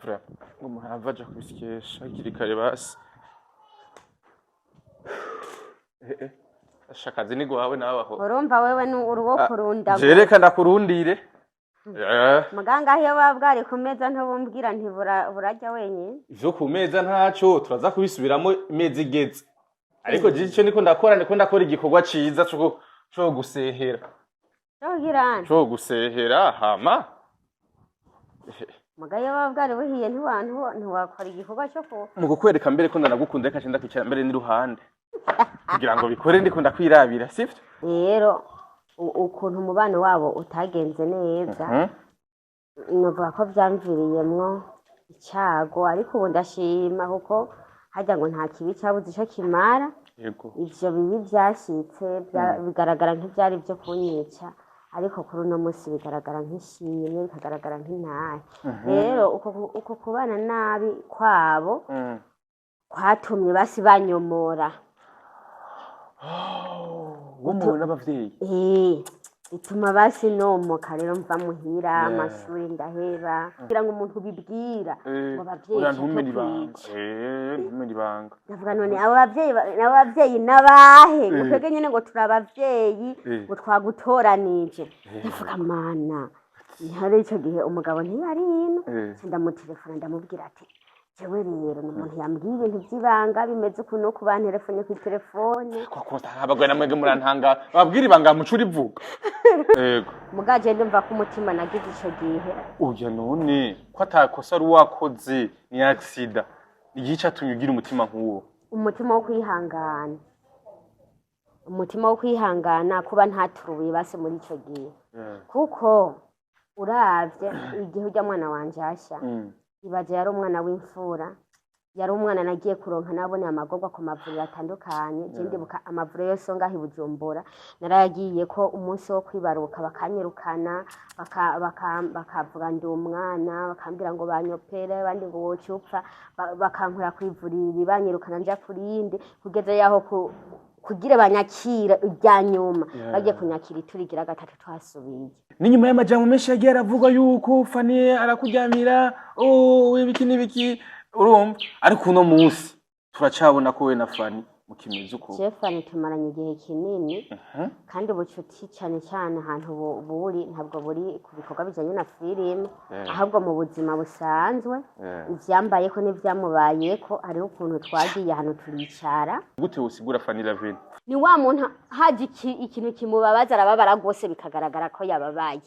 Vraiment ngo muhava aja kubisyesha hakiri kare basi. Eh, eh. Asha, akazi ni gwawe nawe aho. Urumva wewe ni uruwo kurunda. Je reka ndakurundire. Eh. Muganga, iyo buba bwari ku meza ntubumbwira nti burarya wenyine. Ivyo ku meza ntaco, turaza kubisubiramo imeza igeze, ariko je ico niko ndakora, ndiko ndakora igikorwa ciza co gusehera. Cogira? Co gusehera hama. Muga iyo buba bwari buhiye ntiwakora igikorwa cyo ku Mu kukwereka mbere ko ndanagukunda, reka nca ndakwicara mbere n'iruhande kugira ngo bikore ndiko ndakwirabira, sivyo? Rero ukuntu umubano wabo utagenze neza, nuvuga ko vyamviriyemwo icago, ariko ubu ndashima kuko harya ngo nta kibi cabuze ico kimara. Ivyo bibi vyashitse bigaragara nk'ivyari vyo kunyica, ariko kuri uno munsi bigaragara nk'ishimwe, bikagaragara nk'intahe. Rero uko kubana nabi kwabo kwatumye basi banyomora. Womuwe n'abavyeyi. Eh, bituma basi nomoka rero mva muhira, amashuri ndaheba, kugira ngo umuntu bibwira ngo abavyeyi Oya, cyo ntumene ibanga. kwica. Eh, ntumene ibanga. Ndavuga none abo bavyeyi abo bavyeyi n'abahe? Ngo twebwe nyene ngo turi abavyeyi, ngo twagutoranije. Ndavuga mana, ntihari ico gihe umugabo ntiyari ino. Nca ndamutelefona, ndamubwira ati jewe rero ni umuntu yambwiye ibintu vy'ibanga bimeze ukuntu ku bantelefone kw'itelefone. Kwa abagore namwebwe murantanga babwira ibanga muco urivuga, yego. Mugaje ndumva ko umutima nagize ico gihe. Oya, none ko atakosa ari uwakoze, ni accident, igihe catumye ugira umutima nk'uwo? Umutima wo kwihangana, umutima wo kwihangana kuba ntaturubuye basi muri ico gihe, kuko uravye igihe urya mwana wanje asha, ibaze yari umwana w'imfura, yari umwana nagiye kuronka naboneye amagorwa ku mavuriro atandukanye. Je ndibuka amavuriro yose yo ngaho i Bujumbura narayagiye ko umunsi wo kwibaruka bakanyirukana, bakavuga ndi umwana, bakambwira ngo banyopere, abandi ngo woca upfa, bakankura kw'ivuriro banyirukana nja kurindi, kugeza yaho kugira banyakira irya nyuma. Bagiye kunyakira iturigira gatatu twasubiye. N'inyuma y'amajambo menshi yagiye aravuga yuko Fani arakuryamira, oh, ibiki n'ibiki, urumva, ariko uno munsi turacabona ko we na Fani mukimeze uko. Je Fani tumaranye igihe kinini, kandi ubucuti cyane cyane ahantu buri ntabwo buri ku bikorwa bijanye na filime, ahubwo mu buzima busanzwe, ivyambayeko n'ivyamubayeko, hariho ukuntu twagiye ahantu turicara. Gute usigura Fani Lavine? Ni wa muntu haje ikintu kimubabaza arababara rwose, bikagaragara ko yababaye.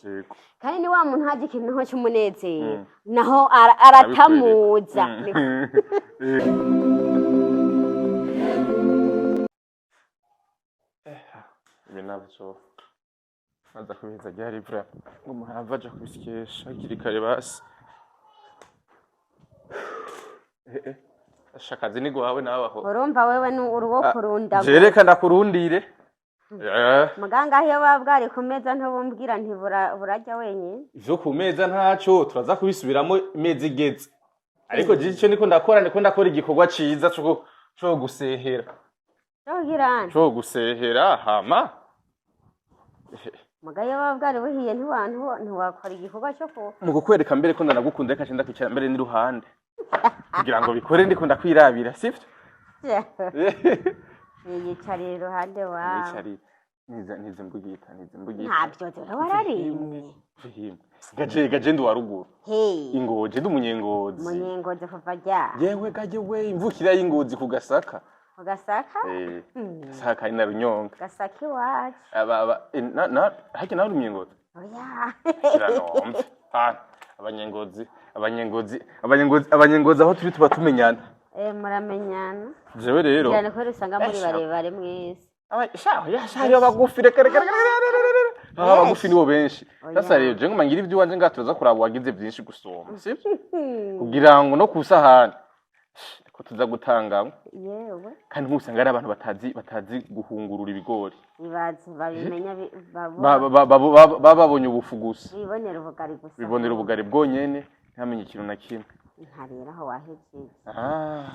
Kandi ni wa muntu haje ikintu naho cy'umunezero, naho aratamuza. Ibi navyo aza kubiheza ryari vraiment ngo muhava aja kubisyesha hakiri kare basi? Eh, eh. Asha, akazi ni gwawe nawe aho. Urumva wewe ni uruwo kurunda. Je reka ndakurundire. Eh. Muganga, iyo buba bwari ku meza ntubumbwira nti burarya wenyine. Ivyo ku meza ntaco, turaza kubisubiramo imeza igeze, ariko je ico niko ndakora, ndiko ndakora igikorwa ciza co gusehera. Cogira? Co gusehera hama. Muga iyo buba bwari buhiye ntiwakora igikorwa cyo ku Mu kukwereka mbere ko ndanagukunda, reka nca ndakwicara mbere n'iruhande kugira ngo bikore ndiko ndakwirabira, sivyo? Yiyicarira iruhande wawe. Nicarire nize nize mbugita nize mbugita. Ntabyo dore wararimye. Fihimwe gaje gaje ndi wa ruguru. Hey. Ingozi, ndi umunyengozi. Munyengozi kuva ryari? Yewe gaje we, imvukira y'ingozi ku Gasaka. Ku Gasaka. Eh. Gasaka ari na Runyonga. Gasaka iwacu. Aba na harya nawe uri umunyengozi? Oya. Kiranombe. Ah, abanyengozi, abanyengozi, abanyengozi, abanyengozi aho turi tuba tumenyana. Eh, muramenyana. Jewe rero Cyane ko usanga muri Eh, barebare mwese. Aba sha ya sha hariho abagufi, reka reka reka reka reka reka reka. Ah, abagufi nibo benshi. Oya. Sasa rero je ngoma ngira ivy'iwanje ngaha, turaza kuraba uwagize vyinshi gusumba, sivyo? Kugira ngo no kusahani ko tuza gutanga. Yewe. Kandi nk'usanga ari abantu batazi guhungurura ibigori. Ibaze babimenya Baba babonye ubufu gusa. Bibonera ubugari gusa. Bibonera ubugari bwonyene, ntamenye ikintu na kimwe. Ntarera aho wahejeje. Ah.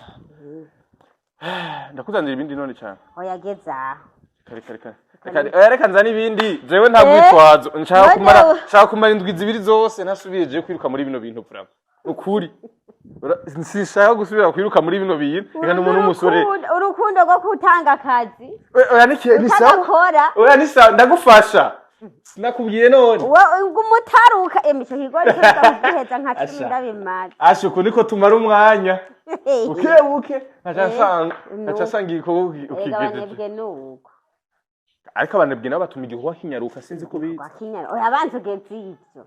Ndakuzanira ibindi none cyane. Oya, geze aho. Kare kare kare. Reka reka nzane ibindi. Jewe nta rwitwazo. Nshaka None kumara nshaka kumara indwi 2 zose ntasubiye je kwiruka muri bino bintu vraiment. Ukuri sinshaka gusubira kwiruka muri bino bintu. Reka n'umuntu w'umusore. Urukundo rwo kutanga akazi Oya, ni sawa. utagakora. Oya, ni sawa, ndagufasha, sinakubwiye none. Ngo umutaruka emi ico kigori kugiheza nka 10 Asha. ndabimaze. Asha, uku niko tumara umwanya buke buke, nkaca nsanga nkaca nsanga igikorwa Erega ukigejeje. abanebwe nuko. Ariko abanebwe nabo batuma igikorwa kinyaruka, sinzi ko bizi. Wakinyara, urabanza ugeze ivyo.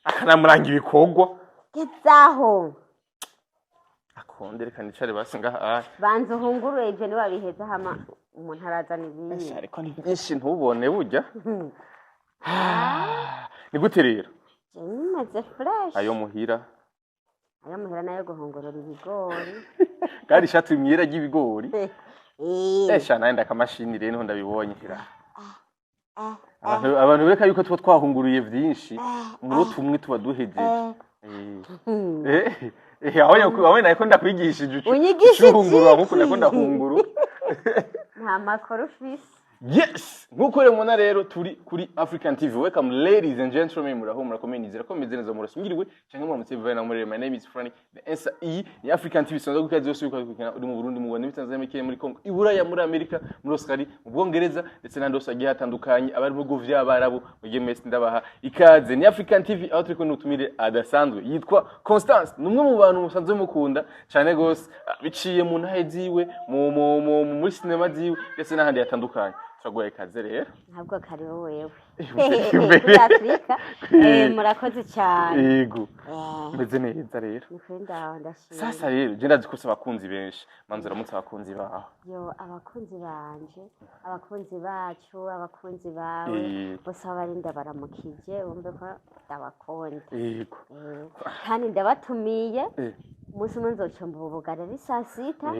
Akanamuranga ibikorwa. Gezaho. Akonde, reka nicare basi ngaha. Ah. Banza uhungurure ivyo, niwabiheza hama umuntu arazana ibindi. Ariko ni byinshi ntubone burya. Ni gute rero? Jewe nimeze fresh. Ayo muhira? Ayo muhira nayo guhungurura ibigori. Kandi ishati mwira ry'ibigori. Eh. Esha, nawe ndakamashini rero niho ndabibonye. Abantu bereka yuko tuba twahunguruye vyinshi, muri tumwe tuba duhejeje. Eh, eh, aho aho nako ndakwigishije Unyigishije ucihungurura nkuko iki? Nako ndahunguru. Nta makuru ufise. Yes, nkuko rero mubona rero turi kuri African TV. Welcome, ladies and gentlemen, muraho, murakomeye, nizera ko mumeze neza, murasungiriwe cyangwa muramutse bivaye na murere. My name is Franny the Answer. Iyi ni African TV sanzwe gukazi yose ukakurikirana uri mu Burundi, mu Rwanda, muri Tanzania, muri Kenya, muri Congo, i Buraya, muri Amerika, muri Australia, mu Bwongereza ndetse n'ahandi hose hagiye hatandukanye. Abari mu bihugu vy'Abarabu mugiye mwese ndabaha ikaze. Ni African TV aho turi kumwe n'utumire adasanzwe yitwa Constance. Ni umwe mu bantu musanzwe mukunda cyane gose, biciye mu ntahe ziwe, mu mu mu muri sinema ziwe ndetse n'ahandi hatandukanye. Turaguhaye ikaze rero. Ntabwo karibu wewe. Imbere. Kuri Afrika. Murakoze cyane. Yego. Meze neza rero. Ni kuri, ndaho ndashima. Sasa rero je ndazi ko ufise abakunzi benshi, manza uramutse abakunzi bawe. Yo, abakunzi banje, abakunzi bacu, abakunzi bawe bose aho bari ndabaramukije, bumve ko ndabakunda. Kandi ndabatumiye. Umunsi umwe nzocumba ubu bugari ari saa sita.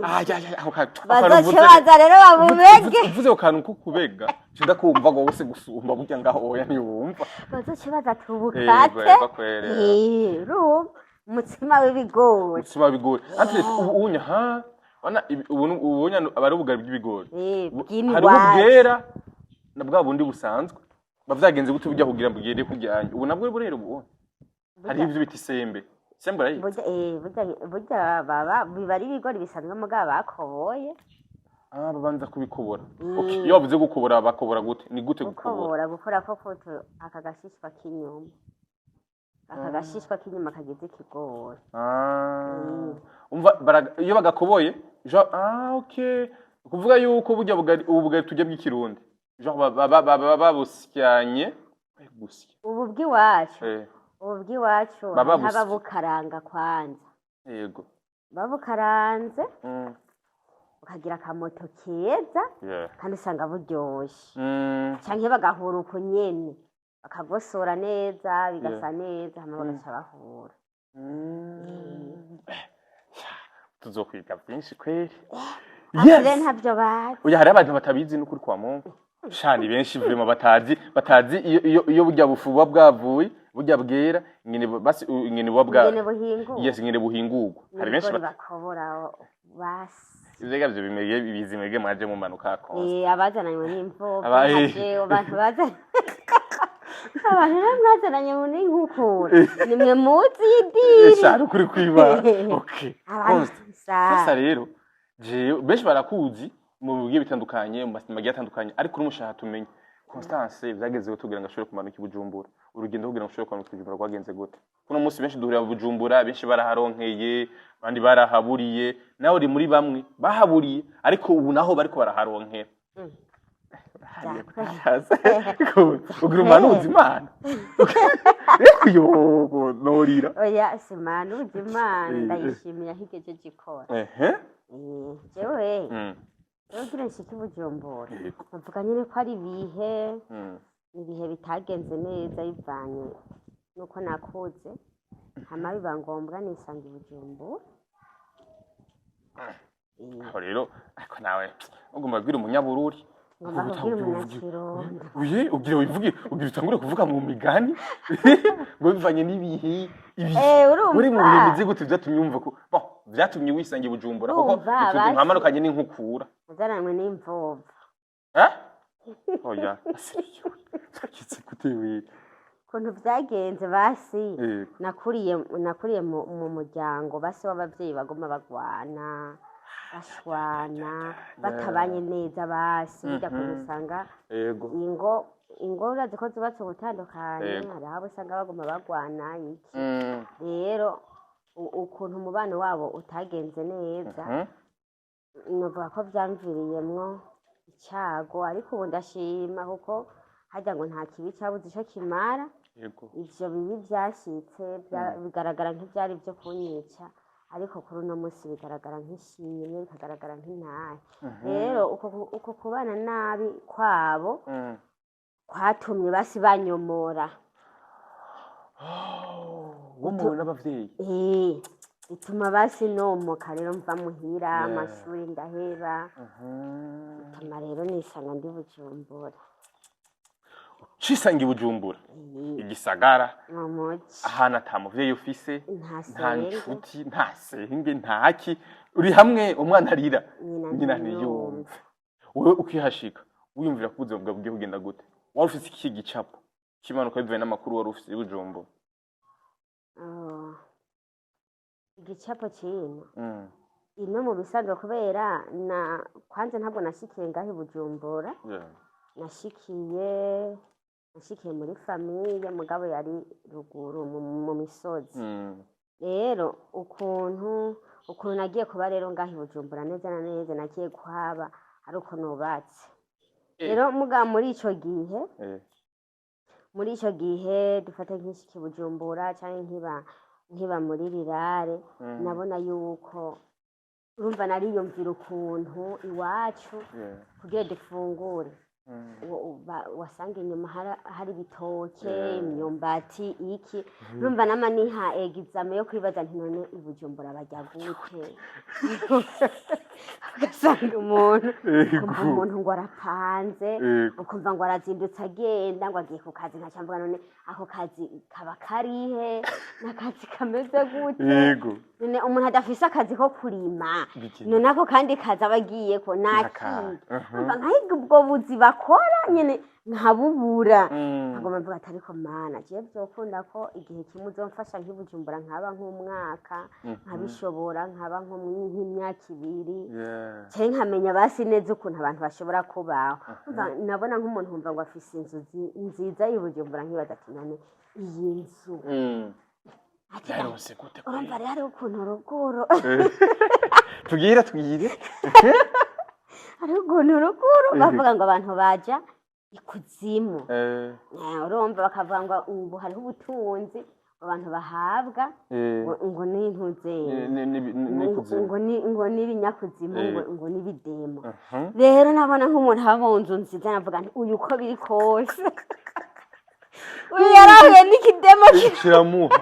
Ah, ya, ya, aho kantu Bazoce uvuze- baza rero babubege. Uvuze ako kantu ko kubega, je ndakumva gose gusumba burya ngaho. Oya, ntiwumva. Bazoce baza tubukate. Yego, kwere. Urumva umutsima w'ibigori. Umutsima w'ibigori. Ati ubu unya ha wana ubu ubunya aba ari ubugari bw'ibigori. Bw'iniwacu. Hariho ubwera na bwa bundi busanzwe. Bavyagenze gute burya kugira ngo bugende kujyanye ubu nabwo burera? Ubu hariho ivyo bita isembe. Isembe urayizi? Burya burya baba biba ari ibigori bisanzwe mugabo bakoboye. Ah, babanza kubikobora. Okay, iyo bavuze gukobora, bakobora gute? Ni gute gukobora? Gukobora, gukora ko kutu aka gashishwa k'inyuma, aka gashishwa k'inyuma kagize ikigori. Ah. Umva iyo bagakoboye ah, okay, kuvuga yuko burya bugari, ubu bugari tujya bw'ikirundi, genre babusyanye, gusya. Ubu bw'iwacu. Ubu bw'iwacu. Baba busya. Nk'ababukaranga kwanza. Babukaranze bukagira akamoto keza kandi usanga buryoshe. Canke bagahura uko nyene, bakagosora neza bigasa neza, hama bagaca bahura. Tuzokwiga byinshi kweri. Yes. Ntabyo bazi. Oya, hari abantu batabizi n'ukuri kwa Mungu. Shani benshi vraiment batazi iyo burya bufu buba bwavuye, burya bwera ingene basi ingene buba bwa Ingene buhingurwa. Yes, ingene buhingurwa. Hari benshi Ibigori bakobora basi. Ivyo gavyo bimege bizi mwege mwaje mumanuka konse. Abazananywe n'imvubyi Aba- nka jewe, abantu bazana abantu rero mwazananye n'inkukura nimwe muzi y'idiri. Shani ukuri kwiba. Okay. Abantu Const. Sasa rero jewe benshi barakuzi mu bigiye bitandukanye, mu masinema agiye atandukanye, ariko n'umushaka tumenye Constance vyagezeho tugira ngo ashobore kumanuka i Bujumbura. Urugendo kugira ngo ushobore kumanuka i Bujumbura rwagenze gute? Kuno munsi benshi duhurira mu Bujumbura, benshi baraharonkeye, abandi barahaburiye, nawe uri muri bamwe bahaburiye, ariko ubu naho bariko baraharonkera. Ugira umanuza Imana reko yogo norira. Oya, simanuza Imana, ndayishimiye aho igejeje ikora. Jewe jewe kugira nshike i Bujumbura, bavuga nyine ko ari ibihe, ibihe bitagenze neza bivanye nuko nakuze, hama biba ngombwa nisanga i Bujumbura. Aho rero ariko nawe ugomba kubwira umunyabururi. Ngomba kubwira umunyakirundo. Uye ugira wivuge, ugira utangure kuvuga mu migani ngo bivanye n'ibihe, ibihe. Urumva. Uri mu bihe bimeze gute vyatumye wumva ko bon vyatumye wisanga i Bujumbura, kuko Urumva, ituze basi. nkamanukanye n'inkukura? Nazananywe n'imvumvu. Eh, oya, asiriyo twakize gute we? Ukuntu vyagenze basi, nakuriye mu muryango basi w'abavyeyi baguma bagwana, bashwana, batabanye neza. Basi burya kuntu usanga ingo urazi ko zubatse ubutandukanye, hariho abo usanga baguma bagwana iki. Rero ukuntu umubano wabo utagenze neza, novuga ko vyamviriyemwo icago, ariko ubu ndashima kuko harya ngo nta kibi cabuze ico kimara. Ivyo bibi vyashitse bigaragara nk'ivyari vyo kunyica, ariko kuri uno munsi bigaragara nk'ishimwe, bikagaragara nk'intahe. Rero uko kubana nabi kwabo kwatumye basi banyomora. Womowe n'abavyeyi? Eh, bituma basi nomoka rero mva muhira, amashuri ndaheba, bituma rero nisanga ndi Bujumbura. Cisanga i Bujumbura, igisagara, mu muji, ahantu ata muvyeyi ufise, nta nta senge, nshuti, nta senge, ntaki, uri hamwe umwana arira, nyina nyina ntiyumve. Ntiyumve. Wowe ukihashika wiyumvira ko ubuzima bwawe bugiye kugenda gute? Wari ufise iki gicapo kimanuka bivuye n'amakuru wari ufise i Bujumbura? Oh. Igicapo c'ino ino mu bisanzwe, kubera na kwanza ntabwo nashikiye ngaho i Bujumbura, nashikiye muri famille, mugabo yari ruguru mu misozi. Rero ukuntu nagiye kuba rero ngaho i Bujumbura neza na neza, nagiye kuhaba ari uko nubatse. Rero mugabo muri ico gihe, muri ico gihe dufate nk'ishika i Bujumbura canke nkiba muri rirare, nabona yuko urumva nariyumvira ukuntu iwacu kugira dufungure, wasanga inyuma hari ibitoke, imyumbati, iki. Urumva nama niha examen yo kwibaza nti: "None i Bujumbura barya gute?" Ugasanga umuntu, ukumva umuntu ngo arapanze, ukumva ngo arazindutse agenda, ngo agiye ku kazi. Nkaca mvuga: "None ako kazi kaba karihe? N'akazi kameze gute?" None umuntu adafise akazi ko kurima, none ako kandi kazi aba agiyeko Naka. nakiga? Umva, nkahiga ubwo buzi bakora nyene nkabubura. Nkaguma mvuga ati: "Ariko Mana, jewe vyokunda ko igihe kimwe uzomfasha nk'ibujumbura, nkaba nk'umwaka, nkabishobora, nkaba nk'imyaka 2, canke nkamenya basi neza ukuntu abantu bashobora kubaho." Umva, nabona nk'umuntu wumva ngo afise inzu nziza y'i Bujumbura, nkibaza ati: "None iyi nzu?" Ati, Yaronse gute? Urumva rero hariho ukuntu ruguru, Tugire tugire. Hariho ukuntu ruguru bavuga ngo abantu baja ikuzimu. Urumva bakavuga ngo ubu hariho ubutunzi abantu bahabwa, ngo n'intuze, N'ikuzimu. ngo n'ibinyakuzimu, ngo n'ibidemo. Rero nabona nk'umuntu aba mu nzu nziza, navuga nti: "Uyu uko biri kose uyu yarahuye n'ikidemo Kiramuha.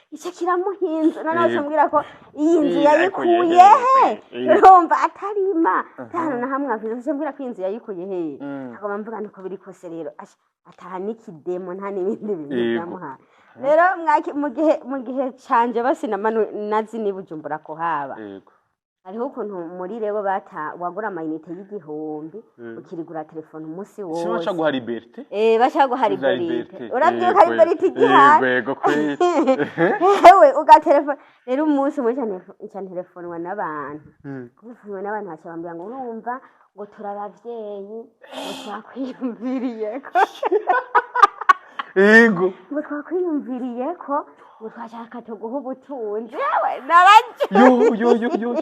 Icyo kiramuhinze." Noneho ambwira ko iyi nzu Ariko yayikuye he? Urumva atarima, nta hantu na hamwe afise. Ambwira ko iyi nzu yayikuye he? Agomba mvuga nti: "Uko biri kose rero ataha n'ikidemo, nta n'ibindi bintu byamuhaye." Rero mu gihe canje basi nazi ni Bujumbura kuhaba, hariho ukuntu muri rero bata wagura amayinite y'1000, ukirigura telefone umunsi Si wose. baca guha liberté. Eh, baca guha Vya liberté. liberté. Uravyuka, liberté igihari. Yego kweli. Hewe, ugatelefone rero umunsi umwe nca ntelefonwa n'abantu, telefonwa n'abantu, baca bambwira ngo: "Urumva ngo turi abavyeyi, ngo twakwiyumviriyeko, ngo twakwiyumviriyeko, ngo twashaka tuguha ubutunzi." Yewe, naraje. Yo yo yo yo yo.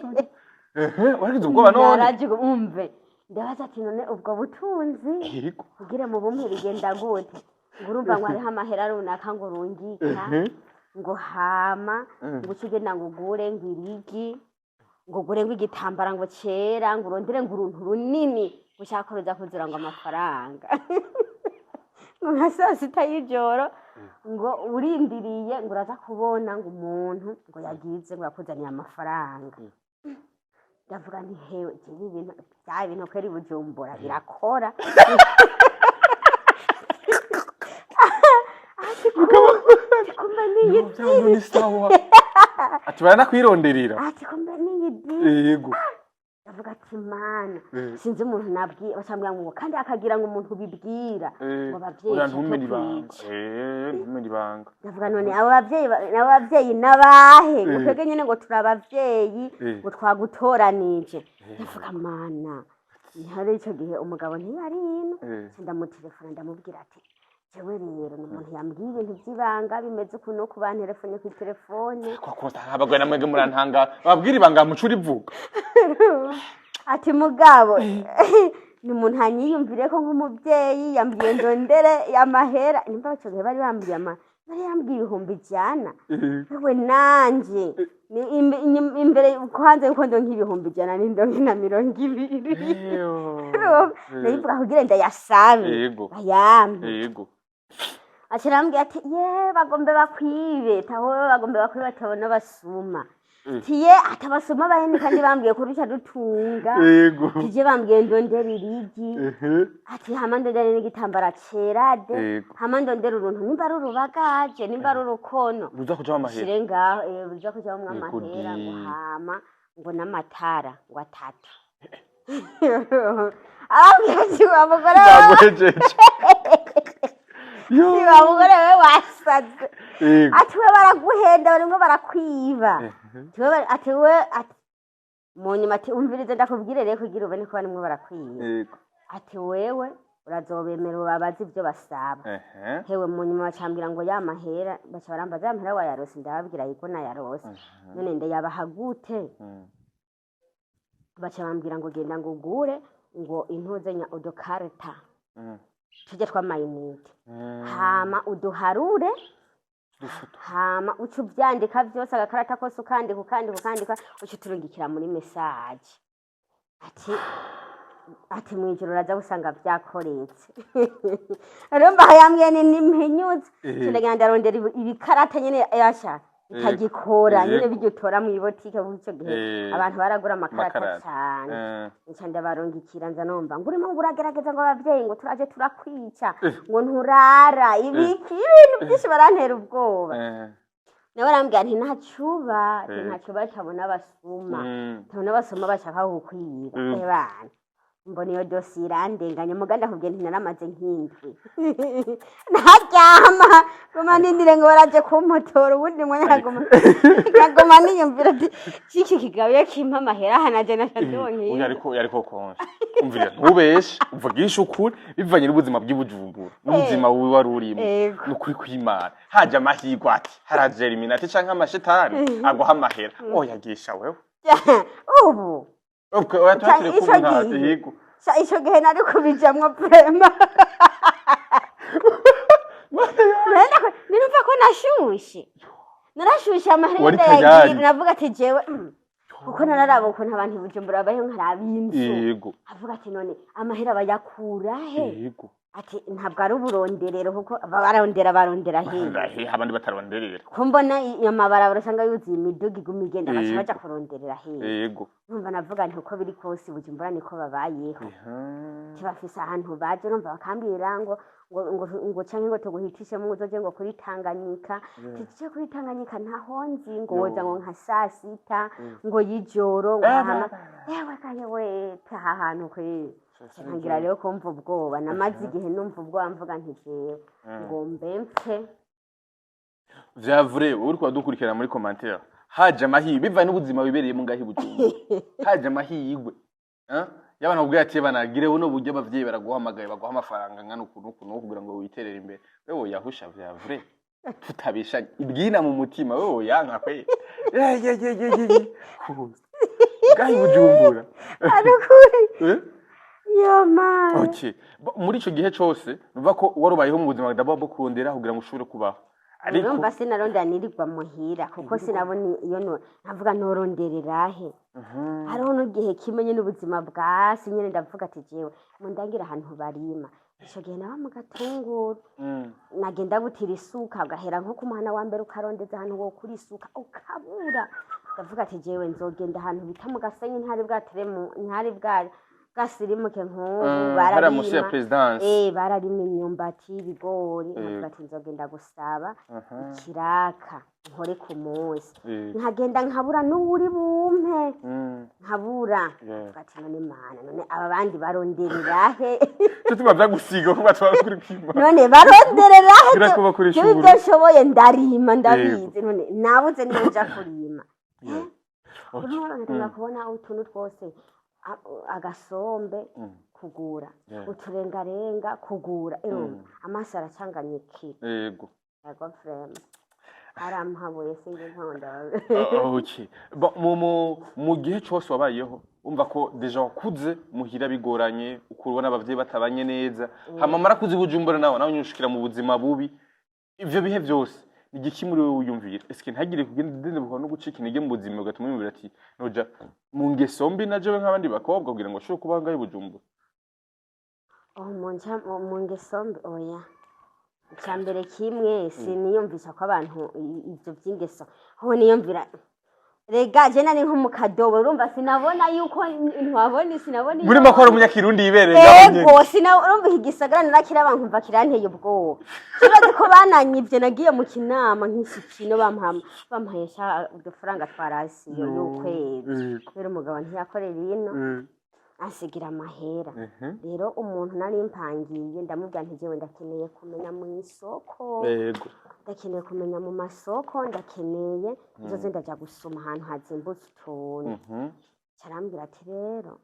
Ehe, waragize ubwoba none. Naraje. Umve, ndabaza ati: "None ubwo butunzi kugira mu bumwe bigenda gute?" Ngo urumva ngo hariho amahera runaka ngo rungika, ngo hama ngo uce ugenda ngo ugure ngo irigi, ngo ugure ngo igitambara ngo cera, ngo urondere ngo uruntu runini ushaka ko ruza kuzura ngo amafaranga, ngo nka saa 6 y'ijoro ngo urindiriye ngo uraza kubona ngo umuntu ngo yagize ngo yakuzaniye amafaranga. Ndavuga nti: "Hewe, jewe ibintu bya bintu kweri Bujumbura birakora." Ati kumbe niyi Bya ni sawa. Ati baranakwironderera. Ati kumbe niyi deal. Ndavuga ati: "Mana, sinzi umuntu nabwiye." Bacambwira ngo kandi akagira ngo umuntu bibwira ngo abavyeyi Oya, ntumene ibanga. kwica. Ntumene ibanga. Ndavuga: "None abo bavyeyi abo bavyeyi nabahe?" Ngo twebwe nyene ngo turi abavyeyi, ngo twagutoranije. Ndavuga: "Mana." Ntihari ico gihe umugabo ntiyari ino. Ndamutelefona, ndamubwira ati: "Jewe rero ni umuntu yambwiye ibintu by'ibanga bimeze ukuntu no kubantelefone kuri telefone." Kwa abagore namwebwe murantanga, babwira ibanga mucura ivuga. Ati: "Mugabo ni umuntu anyiyumvire ko nk'umubyeyi yambwiye ndondere amahera." Nimba ico gihe bari bambwiye bari yambwiye 100,000. Ewe, nanje ni imbere kwanza yuko ndonka 100,000, nindonke na 20. Nayivuga kugira ndayasabe bayampe. Aca arambwira ati: "Ye, bagombe bakwibe, taho bagombe bakwibe, batabona basuma." Tiye atabasuma bahene, kandi bambwiye ko ruca dutunga. Tije bambwiye ndondera irigi. Ati: "Hama ndondere n'igitambara cera de." "Hama ndondere uruntu, nimba ari urubagaje, nimba ari urukono." Ruza kujamo amahera. Shire ngaho, ruza kujamwo amahera. Ngo hama ngo n'amatara ngo atatu. Arambwira ati: "Wa mugore wewe." Baguhejeje. Yo. Ati: "Wa mugore wewe, wasaze." Ati: "We baraguhenda, barimwo barakwiba." Ati: "We ati we," ati mu nyuma ati: "Umvirize ndakubwire rero kugira ubone ko barimwo barakwiba." Ati: "Wewe urazobemera ubabaze ibyo basaba." Hewe, mu nyuma bacambwira ngo ya mahera, baca barambaza: "Ya mahera wayarose?" Ndababwira yuko nayarose. None ndayabaha gute? Baca bambwira ngo genda ngo ugure ngo intuzenya udukarita tujye tw'amayinite, hama uduharure. Dufoto. Hama uca uvyandika vyose, agakarata kose ukandika, ukandika, ukandika, uca uturungikira muri message. Ati mw'ijoro uraza gusanga vyakoretse. Urumva yambwiye ni nimpinyuze. Ndagenda ndarondera ibikarata nyene yasha bitagikora nyene, bijya utora mw'ibotike, kuko ico gihe abantu baragura amakarata Amakarata. cane. Nca ndabarungikira, nza numva ngo urimo ngo uragerageza, ngo abavyeyi ngo turaje turakwica, ngo nturara ibiki, ibintu byinshi, barantera ubwoba. Nawe arambwira nti ntacuba, ati ntacuba, tabona abasuma, tabona abasuma bashaka kukwiba. Ebana, mbona iyo dosiye irandenganya. Muga ndakubwiye nti naramaze nk'indwi ntaryama, guma nindire ngo baraje kumutora. Ubundi mwanya nkaguma niyumvira ati ciki kigabo iyo kimpa amahera aha naje naca ndonkiye. Oya, ariko konje umvira, ntubeshe, uvugisha ukuri bivanye n'ubuzima bw'ibujumbura n'ubuzima bubi wari urimo. Ni ukuri kw'Imana, haje amahirwe, ati haraje Illuminati canke amashetani aguha amahera, oya gisha wewe. Ubu Okay, oya, turakire Ico ko nta gihe. Yego. Sha, ico gihe nari kubijamwo vraiment. Nirumva ko nashushe, narashushe amahera. Wari ndayagira. tayari. Navuga ati jewe, kuko nararaba ukuntu abantu i Bujumbura babayeho, nkaraba inzu. Avuga ati: "None amahera bayakura he?" Ati: "Ntabwo ari uburonderero, kuko barondera, barondera hehe?" He, abandi bataronderera. Ko mbona iyo mabarabara usanga yuzuye imiduga iguma igenda, baca baja kuronderera hehe? Numva navuga nti uko biri kose Bujumbura niko babayeho, tibafise ahantu baje. Urumva bakambwira ngo canke ngo tuguhitishemo, ngo uzoje ngo kuri Tanganyika. Tije kuri Tanganyika ntaho nzi. Ngo woza ngo nka 6:00 ngo y'ijoro, ngo hama yewe kayewe taha ahantu kweri. Ntangira rero kumva ubwoba. Namaze igihe numva ubwoba, mvuga nti jewe ngo mbe mpfe. Vya vrai, wowe uriko uradukurikirana, muri commentaire, haje amahirwe bivanye n'ubuzima wibereyemo ngaho i Bujumbura, haje amahirwe, eh? Y'abantu bakubwira ati banagire buno buryo, abavyeyi baraguhamagaye, baguha amafaranga angana uku n'uku n'uku kugira ngo witerere imbere, wewe yahusha vya vrai, tutabeshanye, ibwina mu mutima wewe yanka kwe ye ye ye ye ye ye ngaho i Bujumbura. Ari ukuri. Eh? Yo mana. Okay. Muri ico gihe cose nuva ko warubayeho mu buzima bwo kurondera kugira ngo ushobore kubaho, ariko Urumva sinarondera, nirirwa muhira, kuko sinabona iyo navuga ntoronderera he. Hariho n'igihe kimwe nyine ubuzima bwasi nyine, ndavuga ati jewe mundangira ahantu barima. Ico gihe naba mu Gatunguru. Nagenda gutira isuka, ugahera nko ku muhana wa mbere, ukarondeza ahantu wokura isuka ukabura. Ndavuga ati jewe nzogenda ahantu bita mu Gasenyi, ntari bwatere ntari bwa Gasirimuke nk'ubu. Hariya munsi ya Bararima. Présidence. Bararima imyumbati, ibigori. Nkavuga ati nzogenda gusaba ikiraka nkore ku munsi. Nkagenda nkabura n'uwuri bumpe. Nkabura. Nkavuga ati none Mana, none aba bandi baronderera he? Cyo tuba vyagusiga kuba twari kuri kwima. None baronderera he? Birakuba kuri Jewe shuri. ibyo nshoboye ndarima, ndabizi. None nabuze niyo nja kurima. Urabona, nkatanga kubona utuntu twose, agasombe kugura, uturengarenga kugura. Urumva amaso aracanganyikira. Yego, vraiment arampabuye, sinzi ntonda. Okay. Bon, mu gihe cyose wabayeho, umva ko déjà wakuze muhira bigoranye, ukubona abavyeyi batabanye neza, hama mara kuzi Bujumbura, nawe nyushikira mu buzima bubi. Ivyo bihe byose ni igiki muri wewe wiyumvira? Eske ntagire kugenda no gucika intege mu buzima, ugatuma wiyumvira ati noja mu ngeso mbi na jewe nk'abandi bakobwa kugira ngo ashobore kubaho ngaho i Bujumbura? Oh, mu ngeso mbi, oya. Icya mbere kimwe, siniyumvisha ko abantu ivyo vy'ingeso aho niyumvira. Rega je nari nko mu kadobo, urumva sinabona yuko ntiwabona, sinabona Muri iyo makoro umunyakirundi yibereye ngaho nyene. Ego, sina urumva iki gisagara narakiraba nkumva kiranteye ubwoba. Kibazo ko bananyivye, nagiye mu kinama nk'ishikino, bampaye sha udufaranga twa ration y'ukwezi. Kubera umugabo ntiyakorera ino, ansigira amahera. Rero umuntu nari mpangiye ndamubwira nti jewe ndakeneye kumenya mu isoko, ndakeneye kumenya mu masoko, ndakeneye nzoze ndaja gusoma ahantu hazimbutse utuntu. Carambwira ati rero,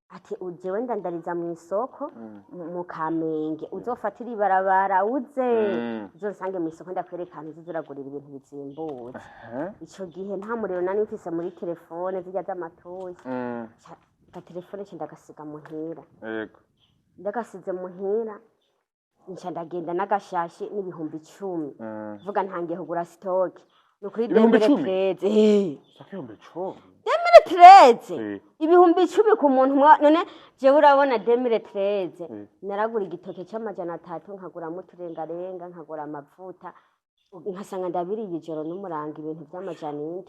ati ujewe ndandariza mu isoko mu Kamenge, uzofatira ibarabara uze, uzosange mu isoko, ndakwereka ahantu uzoza uragurira ibintu bizimbutse. Ico gihe nta muriro nari mfise muri telefone zirya z'amatusi. Agatelefone nca ndagasiga muhira. Ndagasize muhira, nca ndagenda n'agashashi n'10,000. Vuga ntangiye kugura stock, ni ukuri. Ibihumbi Demire icumi? 13. Saka 10,000. 13. 10,000 ku muntu umwe. None jewe urabona 2013, naragura igitoke c'300, nkaguramo uturengarenga, nkagura amavuta, nkasanga ndabiriye ijoro n'umuranga ibintu vy'700.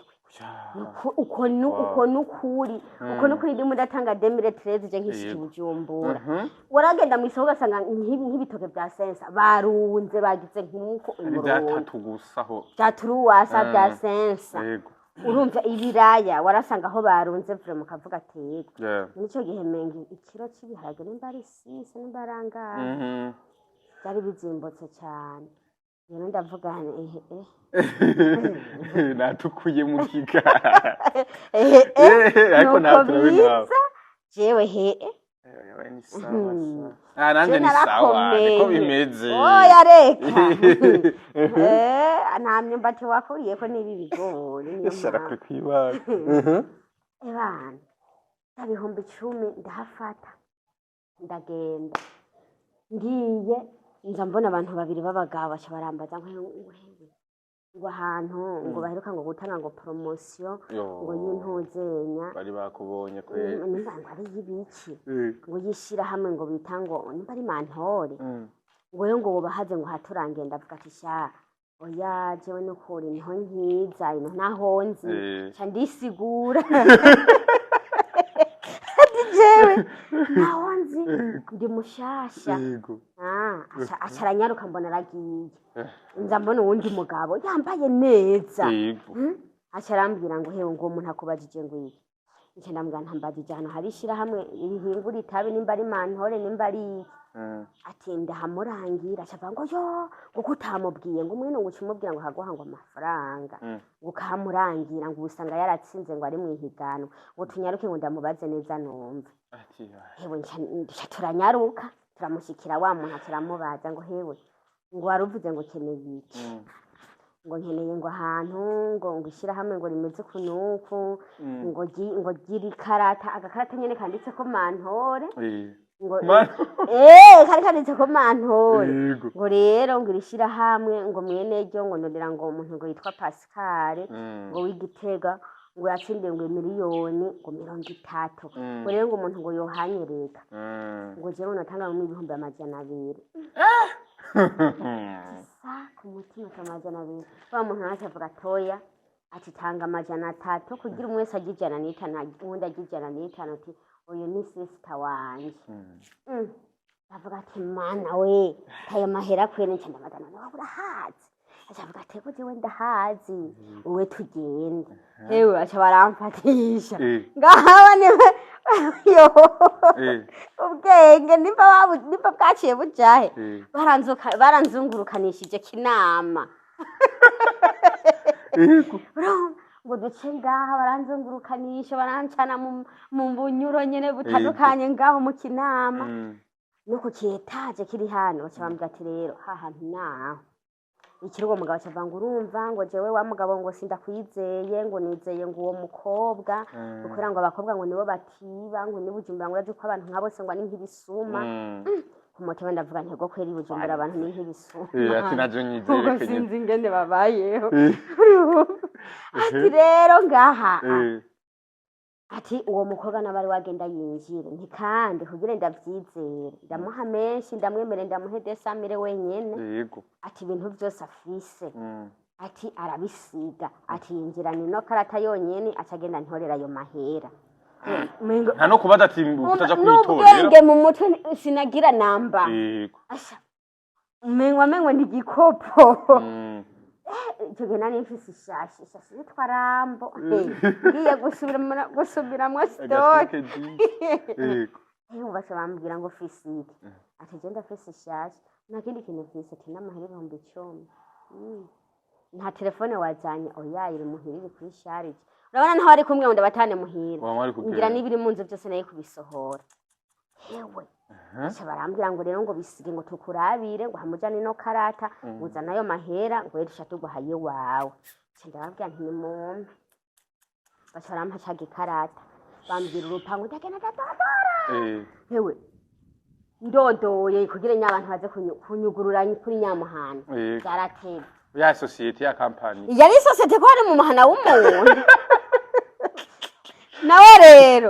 Uko nukuri, uko nukuri, ndimo ndatanga 2013 je nkishika Bujumbura. Waragenda mw'isoko ugasanga nk'ibitoke vya sensa barunze, bagize nk'uko Ari umurundo byatatu gusa aho. Vya turuwasa, vya sensa. Urumva ibiraya warasanga aho barunze vraiment ukavuga ati yego. Nico gihe menga ikiro c'ibiharage nimba ari sise, nimba ari angahe, byari bizimbutse cyane. Rero ndavuga nti ehe eh. Natukuye mu kiga. Ehe eh. Ariko Nuko nta turabe nawe. biza jewe he. Ewe, ni sawa sawa. Ah, nanje Je ni sawa, niko narakomeye. bimeze. Oya reka. Nta myumbati wakuriyeko n'ibi bigori, niyo Shara mpamvu. kuri kwibaga. Ebana, 10,000 ndahafata, ndagenda. Ngiye nza mbona abantu babiri b'abagabo baca barambaza ngo hewe, ngo ahantu ngo baheruka ngo gutanga ngo promotion ngo y'intuzenya. Bari bakubonye kweli. Nimba ngo ari y'ibiki, ngo yishirahamwe ngo bita ngo nimba ari mantore, ngo yo ngo wobahaze ngo haturangiye. Ndavuga ati sha oya, jewe nukuri niho nkiza ino ntaho nzi. Nca ndisigura ati jewe ntaho nzi, ndi mushasha. Ah, aca aranyaruka, mbona aragiye. Nza mbona uwundi mugabo yambaye neza. Aca arambwira ngo hewe, ngo uwo muntu akubajije ngo iki? Nca ndamubwira ntambajije ahantu hari ishirahamwe rihingura itabi, nimba ari mantore, nimba ari iki. Ati ndahamurangira. Aca avuga ngo yo, ngo ko utamubwiye ngo umwene, ngo uca umubwira ngo haguha ngo amafaranga, ngo ukahamurangira, ngo usanga yaratsinze, ngo ari mu ihiganwa, ngo tunyaruke ngo ndamubaze neza numve. Ati Hewe, nca turanyaruka, turamushyikira wa muntu, turamubaza ngo hewe, ngo wari uvuze ngo ukeneye iki? Ngo nkeneye ngo ahantu ngo ishyirahamwe ngo rimeze uku n'uku, ngo gira ikarata, agakarata nyene kanditseko mantore. Ngo kari kanditseko mantore. Ngo rero ngo iri shyirahamwe ngo mwene ryo, ngo ndondera ngo umuntu ngo yitwa Pascal, ngo w'Igitega, ngo yatsindiye ngo 30,000,000. Ngo rero ngo umuntu ngo yohanyereka, ngo jewe natanga 200,000. Sa ku mutima ati 200. Wa muntu nawe avuga toya, ati tanga 300 kugira umwe wese ajye 105, uwundi ajye 105, ati Uyu ni sister wanje. Avuga ati: "Mana we, ayo mahera kwene." Nca ndabaza: "None wowe urahazi?" Aca avuga ati: "Ego, jewe ndahazi, wowe tugende." Hewe, aca baramfatisha. Ngahaba niwe yo. Ubwenge nimba nimba bwaciye bujahe. Baranzungurukanishije Kinama. Urumva, ngo duce ngaha, baranzungurukanisha, barancana mu bunyuro nyene butandukanye ngaho mu Kinama. No ku kietaje kiri hano, baca bambwira ati: "Rero hahantu naho ikiri." Uwo mugabo aca avuga ngo: "Urumva," ngo: "jewe wa mugabo," ngo: "sindakwizeye," ngo: "nizeye," ngo: "uwo mukobwa," kubera ngo abakobwa ngo nibo batiba, ngo ni Bujumbura, ngo urazi ko abantu nka bose ngo ari nk'ibisuma. Ku mutima ndavuga nti: "Go kweri, Bujumbura abantu ni nk'ibisuma." Ati naje nyizere Ubwo kenyene. sinzi ingene babayeho. Ati rero ngaha, ati uwo mukobwa nawe ari wagenda yinjire, nti kandi kugira ndavyizere ndamuha menshi, ndamwemere, ndamuhe 200 000 wenyene. Ati ibintu vyose afise, ati arabisiga, ati yinjirana ino karata yonyene, aca agenda ntorera ayo mahera. Umengo Nta no kubaza ati utaja kuyitorera. N'ubwenge mu mutwe sinagira namba. Asha, umengo amengo ni igikopo. Icyo gihe nari mfise ishashi, ishashi yitwa Rambo. Ngiye gusubiramwo stock. Agastoke di. Baca bambwira ngo: "Fise iki?" Ati: "Je ndafise ishashi, nta kindi kintu mfise," ati: "n'amahera 10,000." Nta telefone wajanye? Oya, iri muhira, iri kuri charge. Urabona ntaho ari kumwe ngo ndabatane muhira. Wama wari kugenda. Ngira n'ibiri mu nzu byose nayo kubisohora. Hewe, baca barambwira ngo rero ngo bisige, ngo tukurabire, ngo hamujane ino karata, uzana ayo mahera, ngo rero duca tuguhaye iwawe. Nca ndababwira nti: "Nimumpe." Baca barampa ca gikarata, bambwira urupangu, ndagenda ndadodora. Hewe, ndodoye kugira nyabantu baze kunyugurura kuri nyamuhana. Byaratevye. Ya société, ya company. Yari isosiyete ko hari mu muhana w'umuntu nawe rero.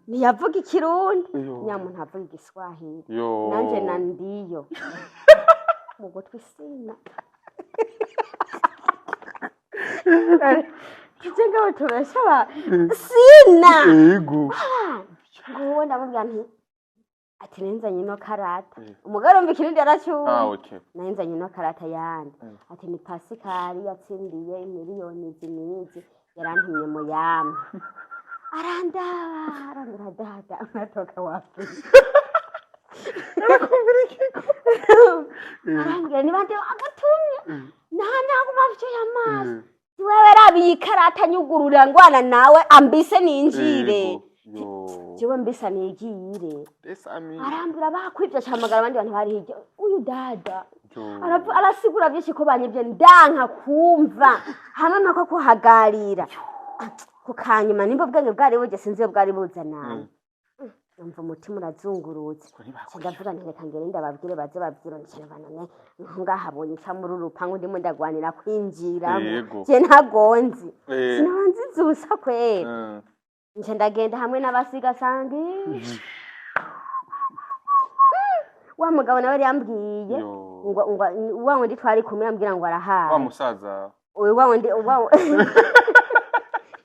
Ntiyavuga Ikirundi. Yo. Nyamuntu avuga Igiswahili. Yo. Nanje na ndiyo mu gutwi sina tuje ngaho tubesha sina. Nguwo ndamubwira nti ati nenzanye ino karata. Umugore umva Ikirundi yaracyumva. Ah, okay. Nenzanye ino karata yandi. Ati ni Pasikari yatsindiye miliyoni izi n'izi, yarantumye mu yami. Arandaba, arambwira: "Dada, unatoka wapi?" Arambwira: "Ni bande bagutumye?" Nanje aguma afyoye amaso. Wewe raba iyi karata, nyugurura ngwana nawe ambise ninjire. Yego. Yo. Jewe mbisa nigire. 200 000. Arambwira bakwivye, acahamagara abandi bantu bari hirya: "Uyu dada." Yo. Arasigura vyinshi ko banyivye, ndanka kumva hamwe mpako kuhagarira ku kanyuma. Nimba ubwenge bwari buje, sinzi iyo bwari buzananye. Numva umutima urazungurutse. Ko ntibakwishyura. Ndavuga nti: "Reka ngere ndababwire baze bavyirondekere." Banone ngahabonye nca muri uru rupangu, ndimo ndagwanira kwinjiramo. Je ntagonzi. Sinaba nzize ubusa kwera. Nca ndagenda hamwe n'abasiga sangi wa mugabo nawe yari yambwiye. Yo. Ngo wa wundi twari kumwe ambwira ngo Wa arahawe. musaza. Uyu wa wundi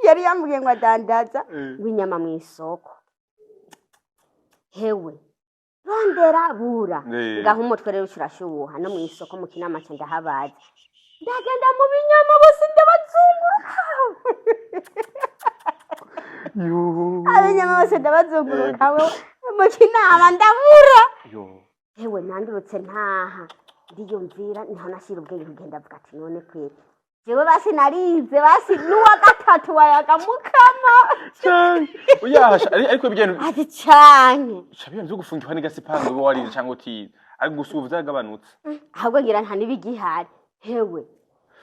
yari yambwiye ngo adandaza ngo inyama mu isoko. Hewe, rondera bura. Ngaho umutwe rero uca urashuha no mu isoko mu Kinama, ca ndahabaza, ndagenda mu binyama bose ndabazunguruka. Yo. Abinyama bose ndabazunguruka mu Kinama, ndabura. Yo. Hewe, nandurutse ntaha, ndiyumvira niho nashyira ubwenge kugenda, avuga ati: "None kweri jewe basi narize basi n'uwa gatatu wayaga mukama." Cyane. Uyahasha ariko ibyo Ati canke Shabiya byo gufungirwa n'igasipango uba warize cyangwa utize, ariko gusa ubu byaragabanutse. Ahubwo ngira nta n'ibigihari. Hewe,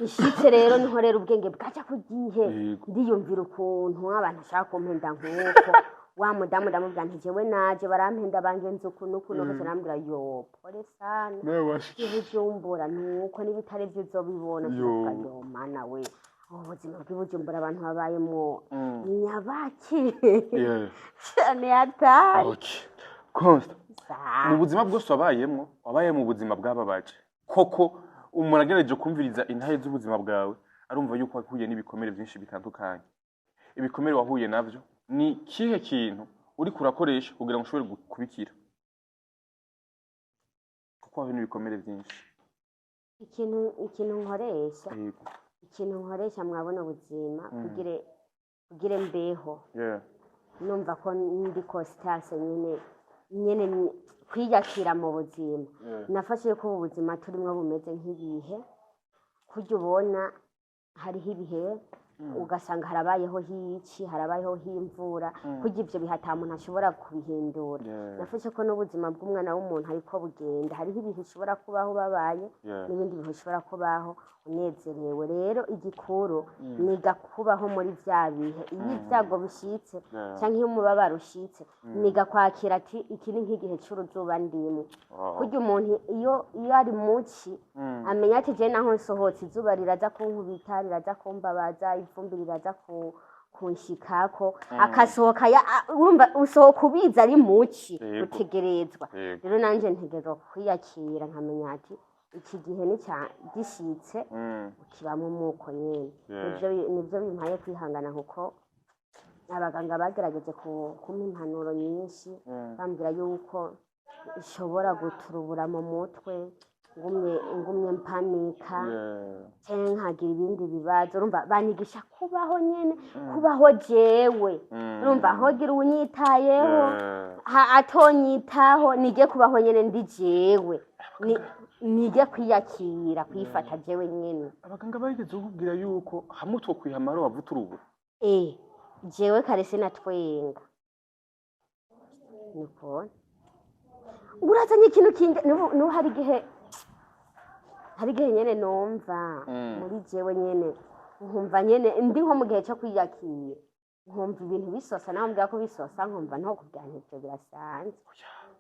nshitse rero niho rero ubwenge bwaca ku gihe. Ndiyumvira ukuntu abantu ashaka kumpenda nk'uko wa mudamu, ndamubwira nti: "Jewe naje barampenda, bangenza uku n'uku n'uku." Arambwira: "Yo, pole sana." Nawe washiki. Ibujumbura nuko n'ibitari byo uzobibona. Yo. Tuvuga: "Yo mana we, ubu buzima bw'Ibujumbura abantu babayemwo nyabaki?" Cyane hatari. Okay. Consta, mu buzima bwose wabayemwo, wabaye mu buzima bwababaje. Koko umuntu agerageje kumviriza intahe z'ubuzima bwawe, arumva yuko wahuye n'ibikomere byinshi bitandukanye. Ibikomere wahuye navyo, ni kihe kintu Uriko urakoresha kugira ngo ushobore kubikira, kuko wahuye n'ibikomere byinshi. Ikintu nkoresha, ikintu nkoresha mwabona ubuzima kugire mbeho, numva ko ndi Constance nyene kwiyakira mu buzima. Nafashe ko ubu buzima turimwo bumeze nk'ibihe, kurya ubona hariho ibihe, ugasanga harabayeho hici, harabayeho h'imvura, kurya ivyo bihe ata muntu ashobora kubihindura. Nafashe ko n'ubuzima bw'umwana w'umuntu ariko bugenda, hariho ibihe ushobora kubaho ubabaye n'ibindi bihe ushobora kubaho unezerewe. Rero igikuru niga kubaho muri vya bihe. Iyo ibyago bishitse canke iyo umubabaro ushitse, niga kwakira ati iki ni nk'igihe c'uruzuba ndimwo. Kurya umuntu iyo ari muci amenya ati je naho nsohotse izuba riraza kunkubita, riraza kumbabaza, ivumbi riraza kunshikako, akasohoka urumva usohoka ubizi ari muci, utegerezwa. Rero nanje ntegerezwa kwiyakira, nkamenya ati iki gihe ni gishitse, ukibamo umuko nyene. Nivyo bimpaye kwihangana, kuko abaganga bagerageje kumpa impanuro nyinshi, bambwira yuko nshobora guturubura mu mutwe ngumye mpanika canke nkagira ibindi bibazo. Urumva banyigisha kubaho nyene, kubaho jewe. Urumva hogira uwunyitayeho, atonyitaho, nige kubaho nyene ndi jewe. Nige kwiyakira, kwifata jewe nyene. Abaganga barigeze kukubwira yuko hamwe utwo amaro wava uturubura? Jewe kare sinatwenga, niko urazanye ikintu kindi. Nubu hari igihe nyene numva muri jewe nyene, nkumva nyene ndi nko mu gihe cyo kwiyakira, nkumva ibintu bisosa, naho mbwira ko bisosa, nkumva nto kubwira nti ivyo birasanzwe,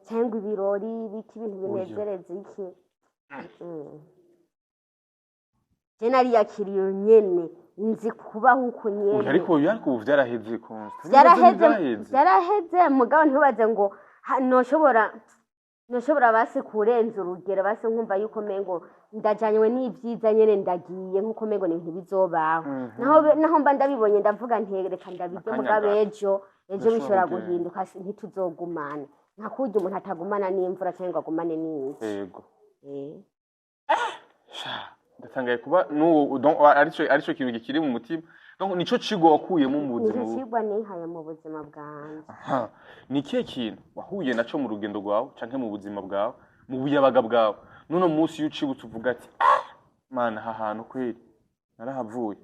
cyangwa ibirori biki, ibintu binezereza iki. Je nariyakiriye nyene, nzi kubaho uko Oya, nyene. Ariko ubu vyaraheze, Consta. Byaraheze. Vyaraheze. Byaraheze, mugabo ntubaze ngo noshobora basi kurenza urugero, basi nkumva yuko mengo ndajanywe n'ibyiza nyene, ndagiye nkuko mengo ni ntibizobaho. Naho mba ndabibonye, ndavuga nti reka ndabirye, Akanya mugabo gato. ejo Ndashobora bishobora kugenda. guhinduka, ntituzogumana nka kurya umuntu atagumana n'imvura cyangwa ngo agumane n'iki. Sha, ndatangaye kuba n'ubu donc arico kintu gikiri mu mutima, donc nico cigo wakuyemo mu buzima Nicyo bubi. cigwa nihaye mu buzima bwanje. Aha. Ni ikihe kintu wahuye naco mu rugendo rwawe canke mu buzima bwawe, mu buyabaga bwawe, n'uno munsi iyo ucibutse uvuga ati: "Ah, mana, aha hantu kweri narahavuye"?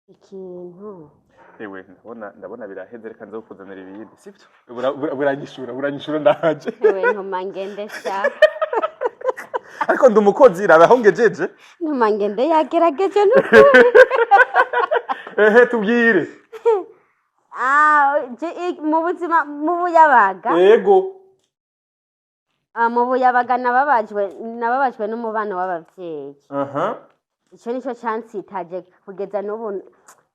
Ikintu Ewe, ndabona biraheze, reka nze kukuzanira ibindi, sibyo? Buranyishura, ndaje. Ewe, ntuma ngende sha. Ariko ndi umukozi, raba aho ngejeje. Ntuma ngende, yagerageje n'ukuri. Ehe, tubwire. Ah, mu buzima, mu buyabaga, mu buyabaga nababajwe n'umubano w'abavyeyi. Ico nico cansitaje kugeza n'ubu,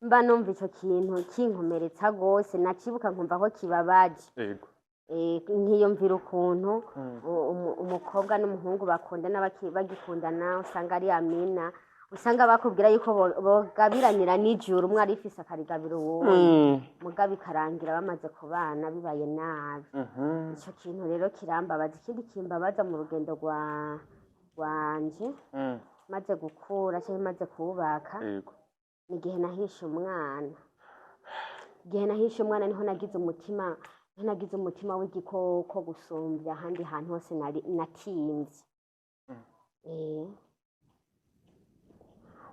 mba numva ico kintu kinkomeretsa gose, nacibuka nkumva ko kibabaje. Nkiyumvira ukuntu umukobwa n'umuhungu bakundana, bagikundana, usanga ari amina, usanga bakubwira yuko bogabiranira n'ijuru, umwe arifise akarigabira uwundi, mugabo ikarangira bamaze kubana bibaye nabi. Ico kintu rero kirambabaza. Ikindi kimbabaza mu rugendo rwanje maze gukura cyangwa maze kubaka, ni igihe nahishe umwana. Igihe nahishe umwana niho nagize umutima w'igikoko gusumbya ahandi hantu hose nari natimvye.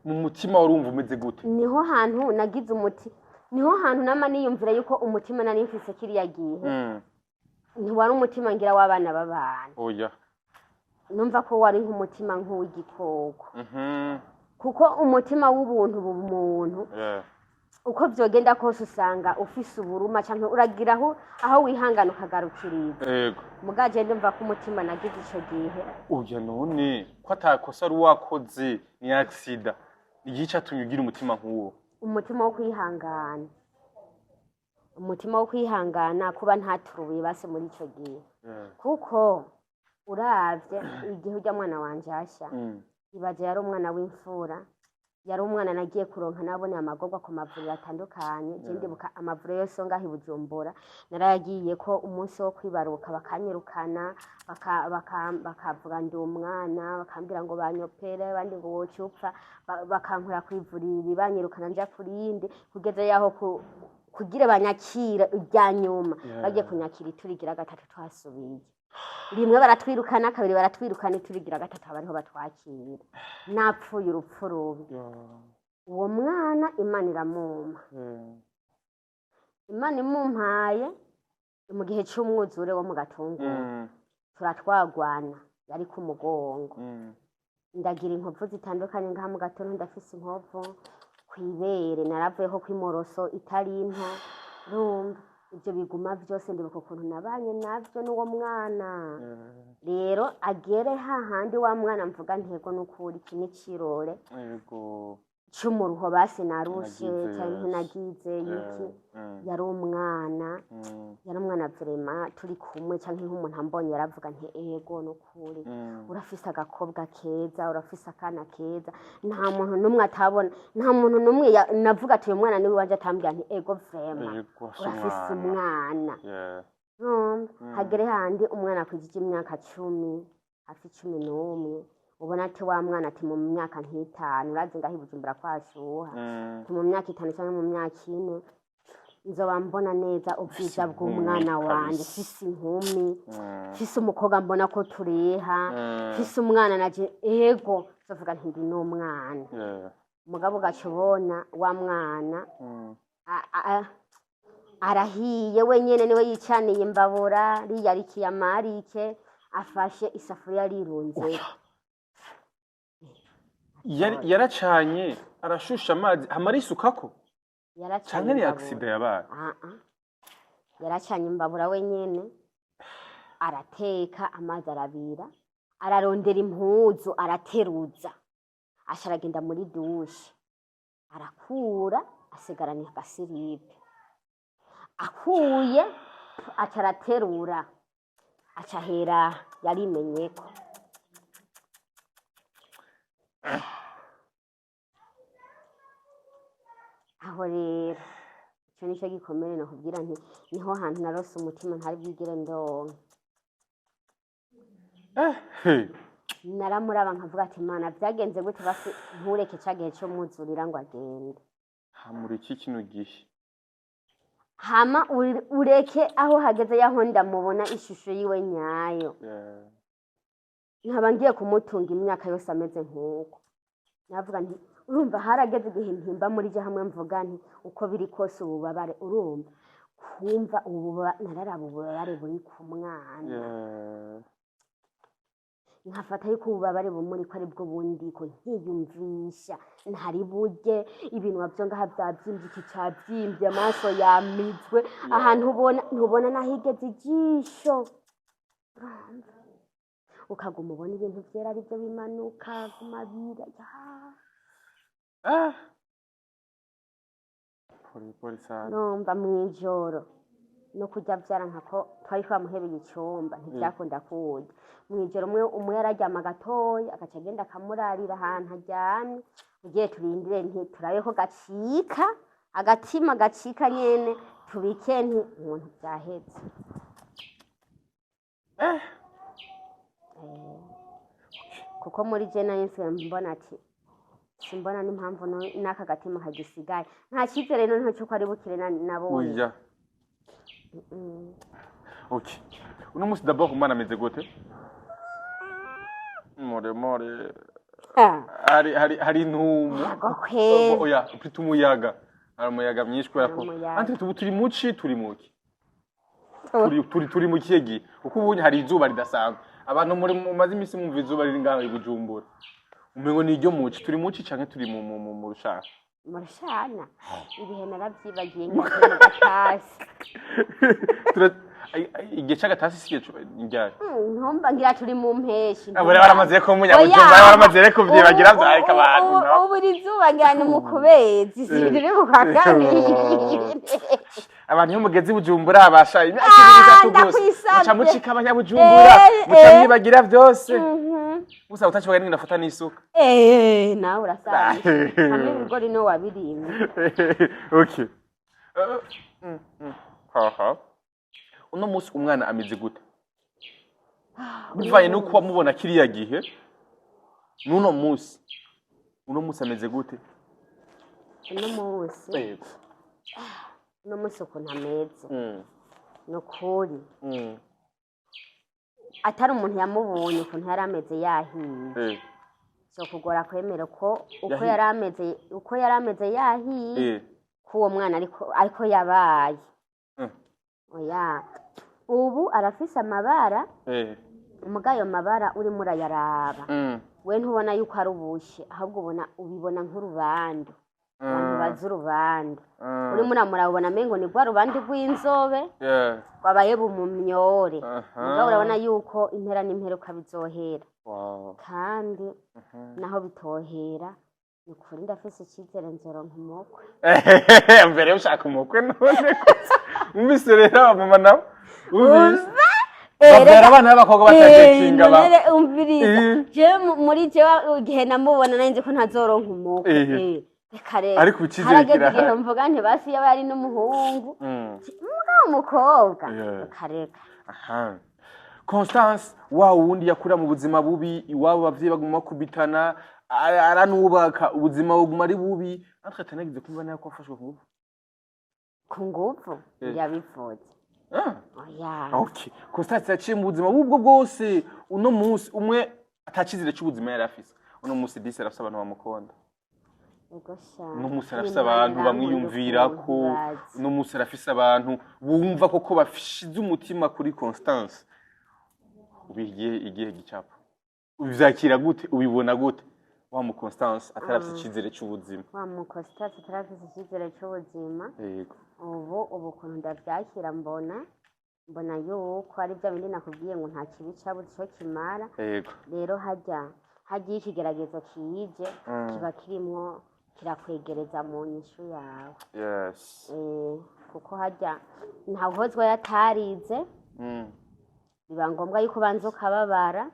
Mu mutima warumva umeze gute? Niho hantu nagize umuti, niho hantu nama niyumvira yuko umutima nari mfise kiriya gihe ntiwari umutima ngira w'abana b'abantu. Oya. Numva ko wari nk'umutima nk'uw'igikoko, kuko umutima w'ubuntu bumuntu, uko vyogenda kose usanga ufise uburuma canke uragira aho wihangana ukagarukiriza. Mugaje ndumva ko umutima nagize ico gihe. Oya, none ko atakosa ari wakoze, ni accident, igihe catumye ugira umutima nk'uwo? Umutima wo kwihangana, umutima wo kwihangana kuba ntaturubuye basi muri ico gihe, kuko uravye igihe urya mwana wanje asha, ibaze yari umwana w'imfura. Yari umwana nagiye kuronka, naboneye amagorwa ku mavuriro atandukanye. Je ndibuka amavuriro yose yo ngaho i Bujumbura narayagiye ko umunsi wo kwibaruka, bakanyirukana, bakavuga ndi umwana, bakambwira ngo banyopere, abandi ngo woca upfa, bakankura kw'ivuriro, banyirukana nja kurindi, kugeza yaho kugira banyakira irya nyuma. Bagiye kunyakira iturigira gatatu, twasubiye rimwe baratwirukana, kabiri baratwirukana, iturigira gatatu aba ariho batwakira, napfuye urupfu rubi. Uwo mwana Imana iramumpa. Imana imumpaye mu gihe c'umwuzure wo mu Gatunguru. Turatwagwana, yari ku mugongo. Ndagira inkovu zitandukanye ngaha mu gatondo, ndafise inkovu kw'ibere, naravuyeho kw'imoroso itari nto. Urumva ibyo biguma byose, ndibuka ukuntu nabanye navyo n'uwo mwana. Rero agere hahandi wa mwana mvuga ntego n'ukuri iki ni kirore c'umuruho, basi narushe Nagize, canke nagize iki. Yari umwana, yari umwana vraiment turi kumwe, canke nk'umuntu ambonye yaravuga nti: "Ego n'ukuri urafise agakobwa keza, urafise akana keza." Nta muntu n'umwe atabona, nta muntu n'umwe navuga ati uyu mwana niwe wanje atambwira nti: "Ego vraiment Ego, afise urafise umwana." umwana. Urumva, hagere handi umwana akwijije imyaka 10, hafi 11, ubona ati wa mwana, ati mu myaka nk'itanu, urazi ngaho i Bujumbura kwashuha, ati mu myaka 5 cyangwa mu myaka 4 nzoba mbona neza ubwiza Mfise bw'umwana inkumi wanje, kabisa. mfise inkumi, mfise umukobwa mbona ko tureha, mfise umwana naje, ego nzovuga nti ndi n'umwana. Mugabo ugaca ubona wa mwana arahiye wenyene, niwe yicaniye imbabura, riyarikiye amarike, afashe isafuriya arirunze. Yaracanye, arashusha amazi, hama arisukako? Yaracanye Canke ni imbabura. accident yabaye? Ah, ah. Yaracanye imbabura wenyene, arateka amazi, arabira, ararondera impuzu, arateruza, aca aragenda muri douche, arakura, asigarana agasiripe akuye, aca araterura, aca ahera yarimenyeko. Aho rero ico nico gikomere nokubwira nti niho hantu narose umutima ntari bwigere ndonka. Hey. Naramuraba nkavuga ati: "Mana, vyagenze gute? Basi ntureke ca gihe co mwuzurira ngo agende." Hamuriki kino gihe. Hama ureke aho hageze yaho ndamubona ishusho yiwe nyayo. Nkaba ngiye kumutunga imyaka yose ameze nk'uko. Navuga nti urumva harageze igihe ntimba muri je hamwe, mvuga nti uko biri kose ububabare, urumva kumva nararaba ububabare buri ku mwana, nkafata yuko ububabare bumuri ko aribwo bundiko, nkiyumvisha ntari burye ibintu byo ngaha vyavyimbye, iki cavyimbye, amaso yamizwe, ahantu ubona ntubona nahigeze ijisho. Urumva, ukaguma ubona ibintu vyera arivyo bimanuka guma bira ya. Ah. Pole pole sana. Numva mw'ijoro no kurya vyaranka ko twari twamuhebeye icumba, ntivyakunda kurya mw'ijoro. Umwe umwe yararyama gatoya, agaca agenda akamurarira ahantu aryamye, ugiye turindire nti turabe ko gacika agatima, gacika nyene, tubike nti umuntu vyaheze. Kuko muri je nayo nsigaye mbona ati simbona n'impamvu n'aka gatima kagisigaye, nta cyizere noneho cy'uko ari bukire nabonye. Oya. Okay. Uno musi d'abord umwana ameze gute? More more. Ah, Hari intumu. Ntago kwera. Oya, plutôt umuyaga. Hari umuyaga mwinshi kubera ko Hari umuyaga. Ante tubu turi muci, turi muki. Turi mu kihe gihe? Kuko ubunye hari izuba ridasanzwe. Abantu muri mumaze imisi mwumva izuba riri ngaho i Bujumbura. Umengo ni iryo muci, turi muci canke turi mu rushana. Murushana, ibihe narabyibagiye, ngiye mu gatasi. Igihe c'agatasi si igihe ryari? Ntumva ngira turi mu mpeshi. Abo rero baramaze ko umunyabujumbura baramaze rero kuvyibagira, vyareka abantu. Ubu iri zuba ngira ni mu kubezi, si turi mu kwa kabiri. Abantu iyo mugeze i Bujumbura, basha imyaka 2, 3 gusa, Ndakwisavye. muca mucika abanyabujumbura, muca mwibagira byose. Gusa utakibaga n'ingene afata n'isuka. Nawe urasanisha hamwe ibigori niwe wabirimye. Okay. Haha, uno munsi umwana ameze gute bivanye n'uko wamubona kiriya gihe n'uno munsi? Uno munsi ameze gute? Uno munsi? Yego. Uno munsi ukuntu ameze, ni ukuri, atari umuntu yamubonye ukuntu yari ameze yahiye, so kugora kwemera ko uko Yahiye. yari ameze, uko yari ameze yahiye, ko uwo mwana ariko yabaye. Oya, ubu arafise amabara. Muga ayo mabara urimo urayaraba, we ntubona yuko ari ubushe, ahubwo ubona ubibona nk'urubandu, abantu bazi urubandu. Urimo uramuraba, ubona amengo ni rwa rubandu rw'inzobe rwabaye bumumyore. Mugabo urabona yuko impera n'imperuka bizohera. Kandi naho bitohera, ni ukuri ndafise icyizere nzoronka umukwe. Mbere ushaka umukwe none ko umvise rero abamama nabo umvise babyara abana b'abakobwa batadekinga ba None umviriza, jewe muri jewe igihe namubona nari nzi ko ntazoronka umukwe. Reka rero. Ariko icyizere Harageze kirahari. igihe mvuga nti basi yaba ari n'umuhungu, mugabo umukobwa, reka reka. Aha. Constance wa wundi yakura mu buzima bubi, iwabo abavyeyi baguma bakubitana, aranubaka ubuzima buguma ari bubi, natwe atanagize kumva nayo ko afashwe ku ngufu. Ku nguvu? Yabivuze? Ah. Oya. Okay. Constance yaciye mu buzima bubwo bwose, uno munsi umwe atacizire c'ubuzima yari afise. Uno munsi disi arafise abantu bamukunda. Ego sha. Uno munsi arafise Imana abantu irankunda bamwiyumvirako. ukuntu bazi. Uno munsi arafise abantu bumva koko bashize umutima kuri Constance. Ubiha igihe gicapo, uvyakira gute? Ubibona gute wa mu Constance atarafise icizere c'ubuzima? Wa mu Constance atarafise icyizere cy'ubuzima, ubu ukuntu ndavyakira, mbona yuko ari bya bindi nakubwiye ngo nta kibi cabuze ico kimara. Rero hajya iyo ikigeragezo kije, kiba kirimwo kirakwegereza mu nyishu yawe. Kuko hajya ntawuhozwa yatarize. Biba ngombwa yuko ubanza ukababara.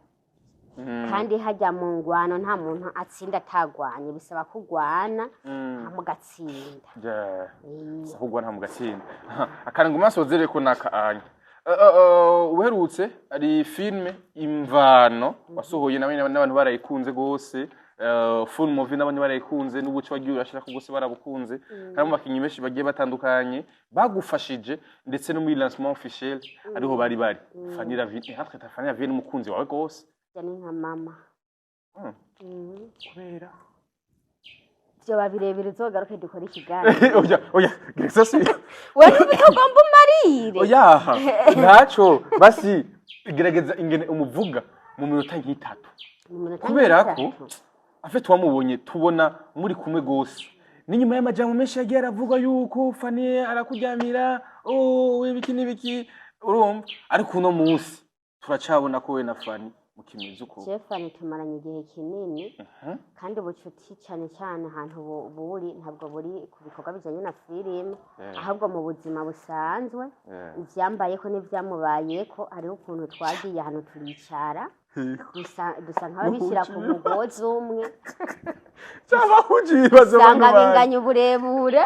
Kandi hajya mu ngwano nta muntu atsinda atagwanye, bisaba kugwana hama ugatsinda. Ahubwo nta mugatsinda akantu ngo masozere ko naka anya. Uherutse ari filme Imvano wasohoye, nawe n'abantu barayikunze gose. Full movie n'abandi barayikunze, n'ubuce wagiye urashira ko gose barabukunze. Harimo abakinyi benshi bagiye batandukanye bagufashije, ndetse no muri lancement officiel ariho bari Fanny Lavine. Hafi ta Fanny Lavine n'umukunzi wawe gose. Ivyo ni nka mama. Kubera Vyoba birebire, uzogaruke dukore ikiganiro. Oya, oya, gerageza. Wewe ntubitugomba umarire. Oya, ntaco basi, gerageza ingene umuvuga mu minota nk'itatu. Mu minota Kubera ko nk'itatu. Afite wamubonye, tubona muri kumwe gose, n'inyuma y'amajambo menshi yagiye aravuga yuko Fanny arakuryamira, oh, ibiki n'ibiki, urumva, ariko uno munsi turacabona ko we na Fanny mukimeze uko. Jewe Fanny tumaranye igihe kinini, kandi ubucuti cyane cyane ahantu buri ntabwo buri ku bikorwa bijyanye na filime, ahubwo mu buzima busanzwe, ivyambayeko n'ivyamubayeko, hariho ukuntu twagiye ahantu turicara, dusa nk'ababishyira ku mugozi umwe. Cyabahuje ibibazo Usanga bano bantu. binganya uburebure,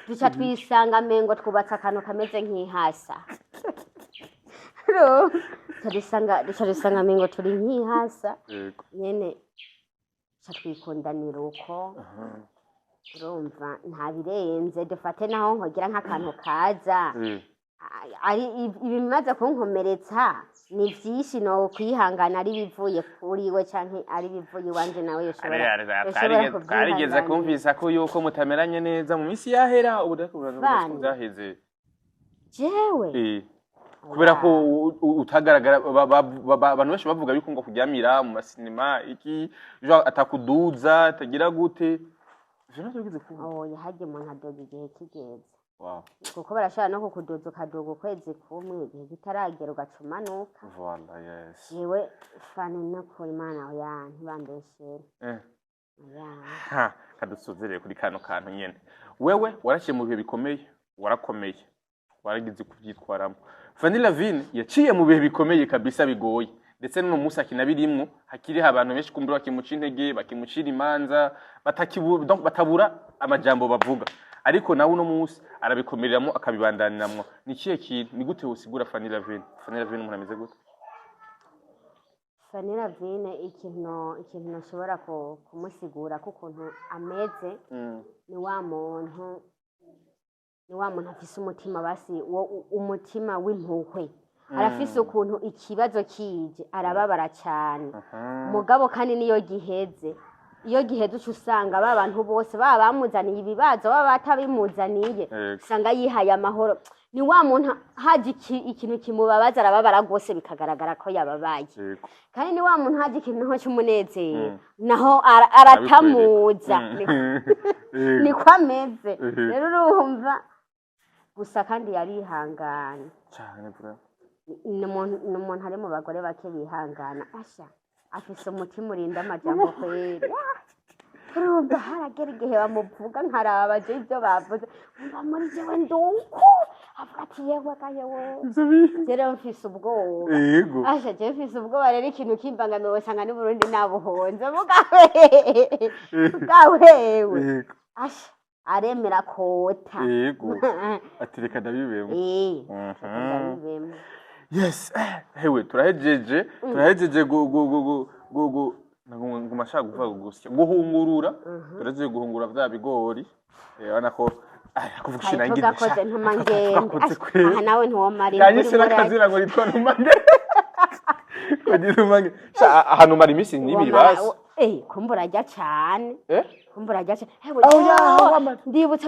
duca twisanga mengo twubatse akantu kameze nk'ihasa. Duca dusanga mengo turi nk'ihasa nyene, duca twikundanira uko. Urumva nta birenze, dufate naho nkogira nk'akantu kaza ari ibimaze kunkomeretsa ni vyinshi, no kwihangana ari bivuye kuri we canke ari bivuye iwanje, nawe yoshobora Twarigeze kuvyihanganira. Kumvisa ko yuko mutameranye neza mu minsi yahera, ubu rero Bane. byaheze. Jewe? Kubera ko utagaragara, abantu benshi bavuga yuko ngo kuryamira mu masinema iki genre atakuduza atagira gute, ivyo navyo bigeze kuba. Oya, harya umuntu adoga igihe kigeze. Kuko barashobora no kukuduza, ukaduga ukwezi kumwe, igihe kitaragera ugaca umanuka. Voilà, yes. Jewe Fanny nukuri, Imana, oya, ntibambeshere. Oya. Ha, kadusozerere kuri kano kantu nyene. Wewe waraciye mu bihe bikomeye. Warakomeye, waragize kubyitwaramo. Fanny Lavine yaciye mu bihe bikomeye kabisa, bigoye, ndetse n'uno munsi akinabirimwo. Hakiriho abantu benshi kumbura bakimuca intege, bakimucira imanza, donc batabura amajambo bavuga, ariko nawe uno munsi arabikomereramo, akabibandaniramwo. Ni ikihe kintu, ni gute wosigura Fanny Lavine? Fanny Lavine umuntu ameze gute? Fanny Lavine, ikintu nashobora kumusigura ko ukuntu ameze, ni wa muntu afise umutima, basi wo umutima w'impuhwe. Arafise ukuntu ikibazo kije arababara cyane, mugabo kandi niyo giheze, iyo giheze uca usanga ba bantu bose, baba bamuzaniye ibibazo, baba batabimuzaniye, usanga yihaye amahoro. Ni wa muntu haje ikintu kimubabaza arababara rwose, bikagaragara ko yababaye. Kandi ni wa muntu haje ikintu naho cy'umunezero, naho aratamuza. Niko ameze. Rero urumva gusa kandi yarihangana. Cyane bro. Ni umuntu ari mu bagore bake bihangana. Asha, afise umutima urinda amajambo kweri. Urumva haragera igihe bamuvuga, nkaraba je ibyo bavuze, nkumva muri jewe nduku avuga ati: "Yewe ga yewe." Ivyo bintu. Je rero mfise ubwoba. Asha, je mfise ubwoba. Rero ikintu kimbangamiwe usanga n'Uburundi nabuhonze bwawewe. Asha, aremera kota. Yego, ati reka ndabibemo. Ndabibemo. Yes, hewe turahejeje gu gu gu gu gu gu nguma nshaka kuvuga gusya, guhungurura. Turahejeje guhungura vya bigori. Urabona ko kuvuga Kare ishinangize. tugakoze ntuma ngende. Tugakoze Asha, kweri. aha nawe ntiwomara. Yanyise n'akazina ngo nitwa Ntumange, ngo ni Ntumange. Sha, ahantu mara iminsi n'ibiri basi. Kumbura arya cane. Kumbura arya cane. Hewe, Aho ya, yo, wamara. ndibutse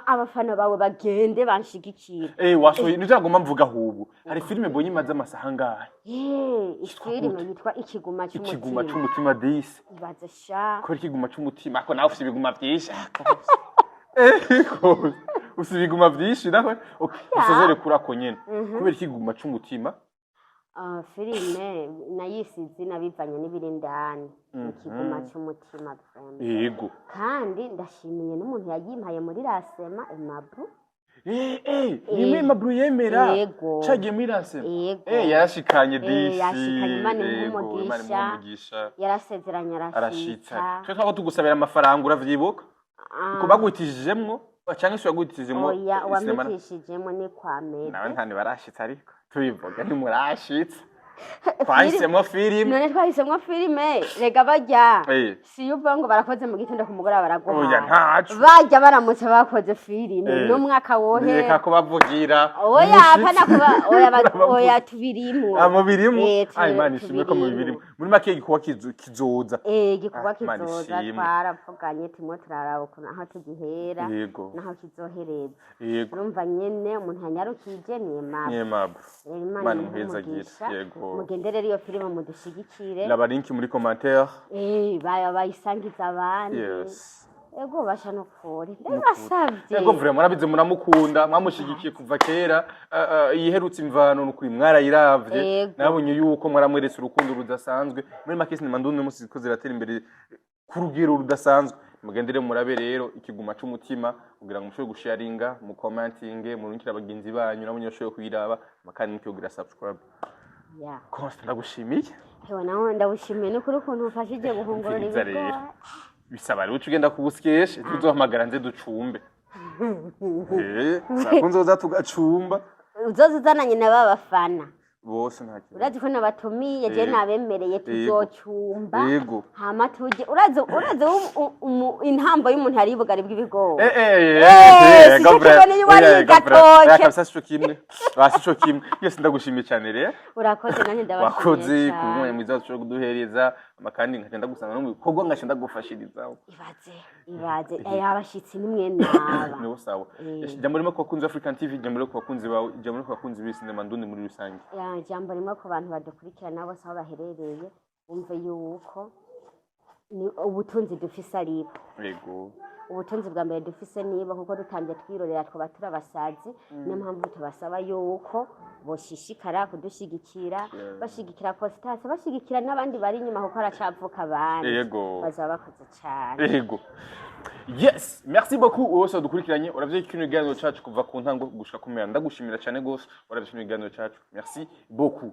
abafana bawe bagende banshigikira. Wasohoye, nivyo mvuga. Ahubwo hari filime mbonye imaze amasaha angahe? Ifilime gute? yitwa Ikiguma Ikiguma c'Umutima. c'Umutima disi. Ibaze sha. Kubera Ikiguma c'Umutima, ako nawe ufise ibiguma vyinshi. Ufise ibiguma vyinshi nawe. Okay, usozere kuri ako nyene. Kubera Ikiguma c'Umutima? Ah, filime nayise izina bivanye n'ibiri indani. Ikiguma c'Umutima vraiment. Kandi ndashimiye n'umuntu yayimpaye muri rasema, Emabu. Nimwe Mabru yemera? Yego. Cagiye muri rasema? Yego. Yarashikanye disi. Yashikanye, Imana imuhe Yego, Imana umugisha. imuhe umugisha. Yarasezeranye arashitsa. arashitsa. Twe twako tugusabira amafaranga, uravyibuka? Ah, Ko baguhitishijemwo canke se waguhitishijemwo? Oya, Sinema uwampitishijemo ni kwa nawe. Mede. Ntani barashitse, ariko tubivuga ntimurashitse. Twahisemwo filime. None twahisemwo filime rega barya. Si iyo uvuga ngo barakoze mu gitondo, ku mugoroba Oya, baraguhaye. ntaco. Barya baramutse bakoze filime n'umwaka wohe. Reka kubavugira. Oya, apana kuba oya, Urabavuga. oya, tubirimwo. Ah, mubirimwo. Eh, Ah, Imana ishimwe ko tubirimwo. mubirimwo. Muri make igikorwa kizoza. Igikorwa Ah, Imana kizoza. ishimwe. Twaravuganye, tumwe turaraba ukuntu aho tugihera naho kizohereza. Urumva nyene umuntu yanyarukije ni Aimable. Ni Aimable. Rero Imana Imana imuhe imuhezagire. umugisha. Yego. Mugende rero iyo filime mudushigikire. Laba link muri commentaire. Bayisangiza abandi. Ego basha, nukuri ndabasavye. Yego vraiment, murabizi, muramukunda, mwamushigikiye kuva kera. Iyiherutse Imvano, nukuri mwarayiravye. Nabonye yuko mwaramweretse urukundo rudasanzwe. Muri make sinema ndundi munsi ziko ziratera imbere ku rugero rudasanzwe. Mugendere murabe rero Ikiguma c'Umutima kugira ngo mushobore gusharinga, mu commentinge, murungikire abagenzi banyu nabo nyine bashobore kuyiraba, kandi mukiyogira subscribe. Constant, ndagushimiye. Hewe nawe ndagushimiye nukuri ukuntu ufashije guhungurura Umviriza rero. ibigori. Bisaba rero uca ugenda kubusyeshe, tuzohamagara nze ducumbe. Sako nzoza tugacumba. Uzoza uzananye na ba bafana. Bose, nta kibazo. Urazi ko nabatumiye je, nabemereye tuzocumba. Hama tuje, urazi intambo y'umuntu yariye ubugari bw'ibigori. Si cyo Gabriel. kimwe n'iyo wariye Oya, Gabriel. gatoke. Oya, kabisa sico kimwe. Ba, sico kimwe. Yose, ndagushimiye cyane rero. Urakoze, nanjye ndabashimiye Wakoze ku cyane. mwanya mwiza ushobora kuduhereza, kandi nkaca ndagusanga no mu bikorwa, ngaca ndagufashiriza. Ibaze, ibaze aya abashitsi nimwe naba. Niwo sawa. Ijambo rimwe ku bakunzi ba African TV, ijambo rimwe ku bakunzi bawe, ijambo rimwe ku bakunzi b'isinema ndundi muri rusange. Ya, ijambo rimwe ku bantu badukurikirana bose aho baherereye, bumve yuko ni ubutunzi dufise aribo. Ubutunzi bwa mbere dufise nibo, kuko dutangiye twirorera twaba turi abasazi. Niyo mpamvu tubasaba yuko boshishikara kudushigikira, bashigikira Constance, bashigikira n'abandi bari inyuma, kuko haracavuka abandi. Bazaba bakoze cyane. Yego. Yes, merci beaucoup wowe wese wadukurikiranye, uravye kino kiganiro cacu kuva ku ntango gushika ku mpera. Ndagushimira cyane gose, uravye kino kiganiro cacu. Merci beaucoup.